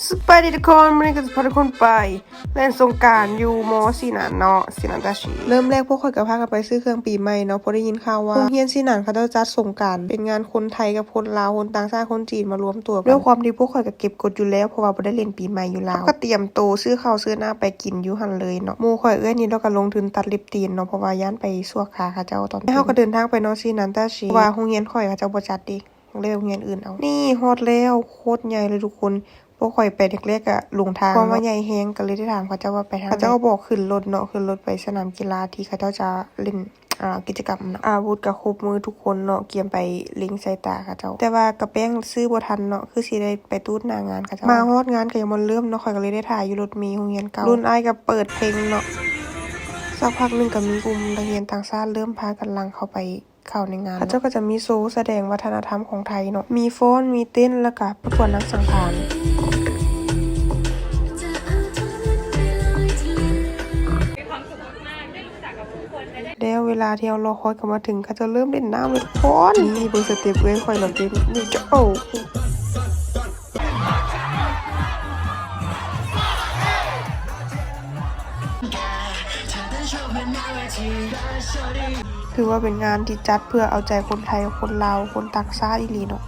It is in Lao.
ສະບາຍດີທຸກຄົນ, ມື້ນີ້ກໍຈະພາທຸກຄົນໄປ ແລ່ນສົງການຢູ່ມໍຊີໜານເນາະ, ຊີໜານຕາຊີ. ເລີ່ມແລກພວກຂ້ອຍກໍພາກັນໄປຊື້ເຄື່ອງປີໃໝ່ເນາະ, ເພາະໄດ້ຍິນຂ່າວວ່າໂຮງຮຽນຊີໜານເຂົາເຈົ້າຈັດສົງການ ເປັນງານຄົນໄທກັບຄົນລາວ, ຄົນຕ່າງຊາດ, ຄົນຈີນມາລວມຕົວກັນ. ດ້ວຍຄວາມທີ່ພວກຂ້ອຍກໍເກັບກົດຢູ່ແລ້ວ ເພາະວ່າບໍ່ໄດ້ຫຼິ້ນປີໃໝ່ຢູ່ລາວ, ເຮົາກໍຕຽມໂຕຊື້ເຂົ້າຊື້ນ້ຳໄປກິນຢູ່ຫັ້ນເລີຍເນາະ. ໝູ່ຂ້ອຍເອື້ອຍນີ້ລາວກໍລົງທຶນຕັດເລັບຕີນເນາະ, ເພາະວ່າຢ້ານໄປສວກຂາເຂົາເຈົ້າຕອນ ແລ້ວເຮົາກໍເດີນທາງໄປເນາະ ຊີໜານຕາຊີ, ເພາະວ່າໂຮງຮຽນຂ້ອຍເຂົາເຈົ້າບໍ່ຈັດເດ. ເລີຍໂຮງຮຽນອື່ນເອົາ. ນີ້ຮອດແລ້ວ, ໂຄດໃຫຍ່ເລີຍທຸກຄົນ. ພວກຂ້ອຍໄປແລກໆກໍຫຼົງທາງເນາະ, ເພາະວ່າໃຫຍ່ແຮງ, ກໍເລີຍໄດ້ຖາມເຂົາເຈົ້າວ່າໄປທາງໃດ. ເຂົາເຈົ້າກໍບອກຂຶ້ນລົດເນາະ, ຂຶ້ນລົດໄປສະໜາມກິລາທີ່ເຂົາເຈົ້າຈະຫຼິ້ນ ອາ ກິດຈະກຳເນາະ. ອາວຸດກໍຄົບມືທຸກຄົນເນາະ, ກຽມໄປເລັງໃສ່ຕາເຂົາເຈົ້າ. ແຕ່ວ່າກະແປ້ງຊື້ບໍ່ທັນເນາະ, ຄືຊິໄດ້ໄປຕູດໜ້າງານເຂົາເຈົ້າ. ມາຮອດງານກໍຍັງບໍ່ເລີ່ມເນາະ, ຂ້ອຍກໍເລີຍໄດ້ຖ້າຢູ່ລົດເມໂຮງຮຽນເກົ່າ. ລຸ້ນອ້າຍກໍເປີດເພງເນາະ. ສັກພັກໜຶ່ງກໍມີກຸ່ມນັກຮຽນຕ່າງຊາດເລີ່ມພາກັນຫຼັ່ງເຂົ້າໄປ ເຂົ້າໃນງານ. ເຂົາເຈົ້າກໍຈະມີໂຊສະແດງວັດທະນະທຳຂອງໄທເນາະ, ມີຟ້ອນ, ມີເຕັ້ນ, ແລ້ວກໍປະກວດນາງສັງຂານ. ແລ້ວເວລາທີ່ເຮົາລໍຄອຍກໍມາເຖິງ, ເຂົາເຈົ້າເລີ່ມຫຼິ້ນນ້ຳແລ້ວທຸກຄົນ. ນີ້ເບິ່ງສະເຕັບເອື້ອຍຂ້ອຍລາວເຕັ້ນ, ນີ້ເຈົ້າ. ຖືວ່າເປັນງານທີ່ຈັດເພື່ອເອົາໃຈຄົນໄທ, ຄົນລາວ, ຄົນຕ່າງຊາດອີ່ຫຼີເນາະ.